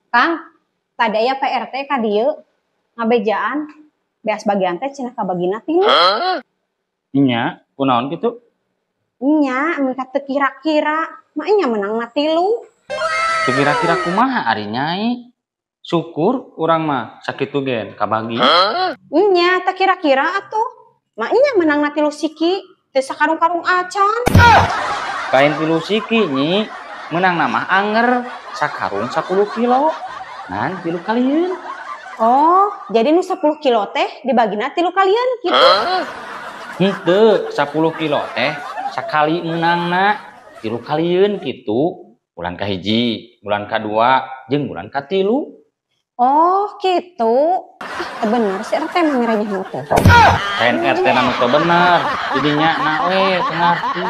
Kang, tadi aya PRT ka dieu ngabejaan beas bagian teh cenah kabagina 3. Nya, kunaon kitu? Nya, mun teu kira-kira, mah nya meunangna 3. Teu kira-kira kumaha ari Nyai? Syukur urang mah sakitu gen kabagi. Nya, teu kira-kira atuh. Mah nya meunangna 3 siki, teu sakarung-karung acan. Kain 3 siki Nyi, meunangna mah anger sakarung 10 kilo. Ngan 3 kalieun. Oh, jadi nu 10 kilo teh dibagina 3 kalieun gitu. Henteu, 10 kilo teh sakali meunangna 3 kalieun kitu. Bulan kahiji, bulan kadua, jeung bulan katilu. Oh, gitu. Ah, bener si RT mah merenya teh. Lain RT na nu teu bener, jadinya na we teu ngarti.